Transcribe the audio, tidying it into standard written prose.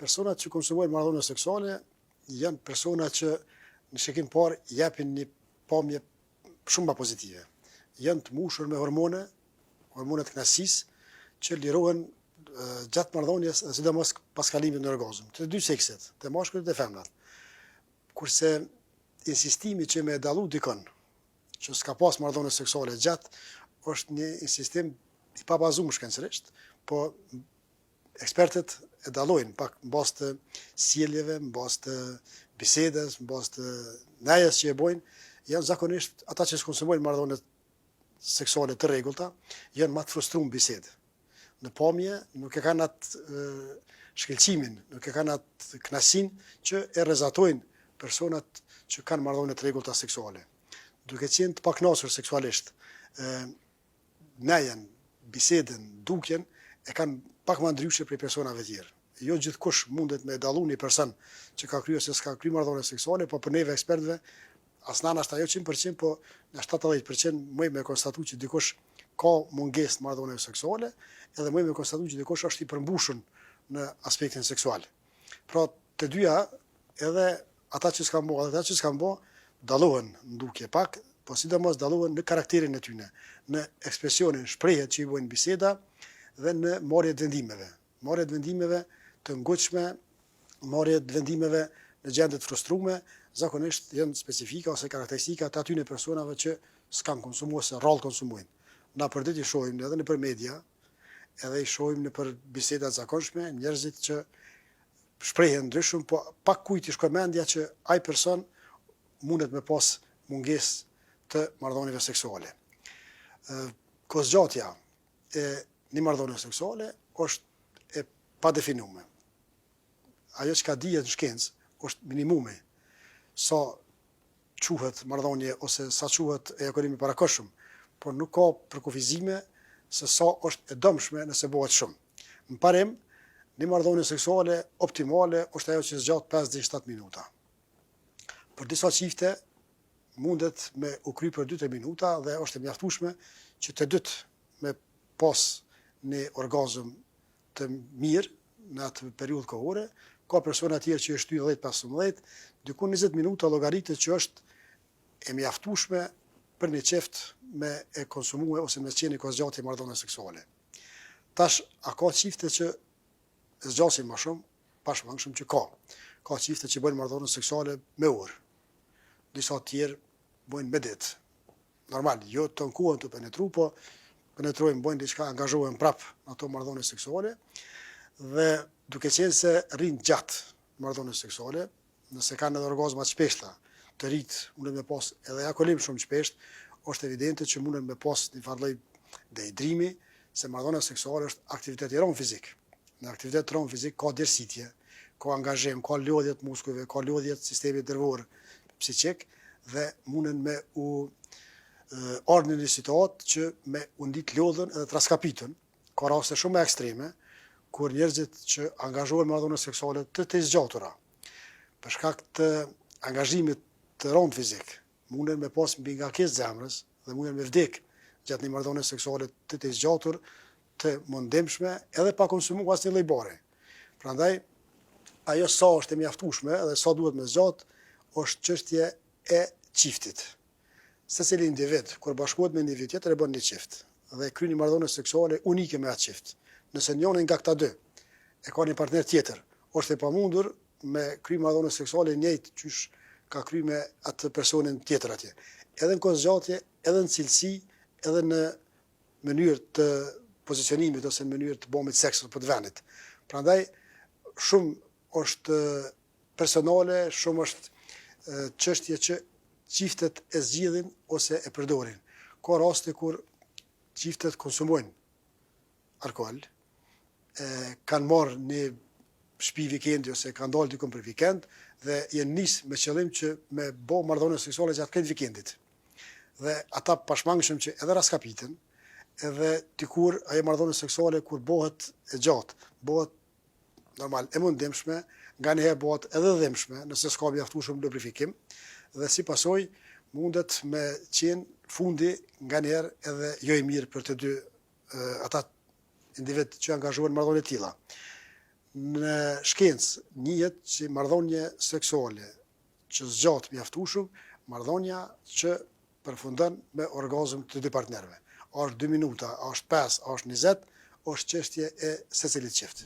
Personat që konsumojnë marrëdhënie seksuale janë persona që në shikim parë japin një pamje shumë ma pozitive. Janë të mushur me hormone, hormone të kënaqësisë që lirohen gjatë marrëdhënies dhe sidomos pas kalimit në orgazëm. Të dy sekset, te mashkullit dhe femrat. Kurse insistimi që me e dallu dikon që s'ka pas marrëdhënie seksuale gjatë, është një insistim i pabazuar shkencërisht, po ekspertët e dallojnë pak në bazë të sjelljeve, në bazë të bisedës, në bazë të nejës që e bojnë, janë zakonisht ata që s'konsumojnë marrëdhënie seksuale të rregullta, janë ma të frustruar në bisedë. Në pamje nuk e kanë atë shkëlqimin, nuk e kanë atë kënaqësinë që e rrezatojnë personat që kanë marrëdhënie të rregullta seksuale. Duke qenë të pakënaqur seksualisht, nejën, bisedën, dukjen e kanë pak ma ndryshe prej personave tjerë. Jo gjithkush mundet me dallu një person që ka kryer ose s'ka kryer marrëdhënie seksuale, po për neve ekspertëve as na nashta jo 100%, po në 70% mujmë me konstatu që dikush ka mungesë të marrëdhënieve seksuale, edhe mujmë me konstatu që dikush është i përmbushur në aspektin seksual. Pra, të dyja, edhe ata që s'kan bo, edhe ata që s'kan bo, dallohen në dukje pak, po sidomos dallohen në karakterin e tyne, në ekspresionin, shprehjet që i bojnë biseda dhe në marrje të vendimeve. Marrje të vendimeve të ngutshme, marrje të vendimeve në gjendje të frustrume, zakonisht janë specifika ose karakteristika të atyne personave që s'kan konsumu ose rrallë konsumojnë. Na përditë i shohim edhe nëpër media, edhe i shohim nëpër biseda të zakonshme, njerëzit që shprehen ndryshëm, po pak kujt i shkon mendja që ai person mundet me pas mungesë të marrëdhënieve seksuale. Kohëzgjatja e një marrëdhënie seksuale është e padefinume. Ajo çka dihet në shkencë është minimumi sa quhet marrëdhënie ose sa quhet ejakulim i parakohshëm, por nuk ka përkufizime se sa është e dëmshme nëse bëhet shumë. Në parim, një marrëdhënie seksuale optimale është ajo që zgjat 5 deri 7 minuta. Për disa çifte mundet me u kry për 2-3 minuta dhe është e mjaftueshme që të dytë me pas një orgazëm të mirë në atë periudhë kohore, ka persona tjerë që e shtyjnë 10-15, diku 20 minuta llogaritet që është e mjaftueshme për një çift me e konsumue ose me qenë kohëzgjatje marrëdhënie seksuale. Tash, a ka çifte që e zgjasin më shumë? Pashmangshëm që ka. Ka çifte që bëjnë marrëdhënie seksuale me orë. Disa tjerë bëjnë me ditë. Normal, jo të kohën të penetru, po penetrojnë, bëjnë diçka, angazhohen prap në ato marrëdhënie seksuale dhe duke qenë se rrinë gjatë marrëdhënie seksuale, nëse kanë edhe orgazma të shpeshta, të ritë munden me pas edhe ejakulim shumë të shpesht, është evidente që munden me pas një farë lloj dehidrimi, se marrëdhënia seksuale është aktivitet i rëndë fizik. Në aktivitet të rëndë fizik ka djersitje, ka angazhim, ka lodhje të muskujve, ka lodhje të sistemit nervor psikik dhe munden me u ardhë në një situatë që me u ndi të lodhun edhe të raskapitun. Ka raste shumë ekstreme, kur njerëzit që angazhohen me marrëdhënie seksuale të tejzgjatura, për shkak të angazhimit të rëndë fizik, munden me pas mbingarkesë zemrës dhe munden me vdek gjatë një marrëdhënie seksuale të tejzgjatur, të mundimshme edhe pa konsumu asnjë lloj bari. Prandaj ajo sa është e mjaftueshme dhe sa duhet me zgjat është çështje e çiftit. Secili individ kur bashkohet me individ tjetër e bën një çift dhe kryen një marrëdhënie seksuale unike me atë çift. Nëse njëri nga këta dy e ka një partner tjetër, është e pamundur me kry marrëdhënie seksuale njëjtë qysh ka kry me atë personin tjetër atje. Edhe në kohëzgjatje, edhe në cilësi, edhe në mënyrë të pozicionimit ose në mënyrë të bëmit seks apo të venit. Prandaj shumë është personale, shumë është çështje që çiftet e zgjidhin ose e përdorin. Ka raste kur çiftet konsumojnë alkool, e kanë marrë një shtëpi vikendi ose kanë dalë dikun për vikend dhe janë nis me qëllim që me bo marrëdhënie seksuale gjatë krejt vikendit. Dhe ata pashmangshëm që edhe raskapiten, edhe dikur ajo marrëdhënie seksuale kur bëhet e gjatë, bëhet normal e mundimshme, nganjëherë bëhet edhe dhimbshme nëse s'ka mjaftueshëm lubrifikim dhe si pasojë mundet me qenë fundi nganjëherë edhe jo i mirë për të dy ata individ që angazhohen në marrëdhënie të tilla. Në shkencë njihet si marrëdhënie seksuale që zgjat mjaftueshëm, marrëdhënia që përfundon me orgazëm të dy partnerëve. A është 2 minuta, a është 5, a është 20, është çështje e secilit çift.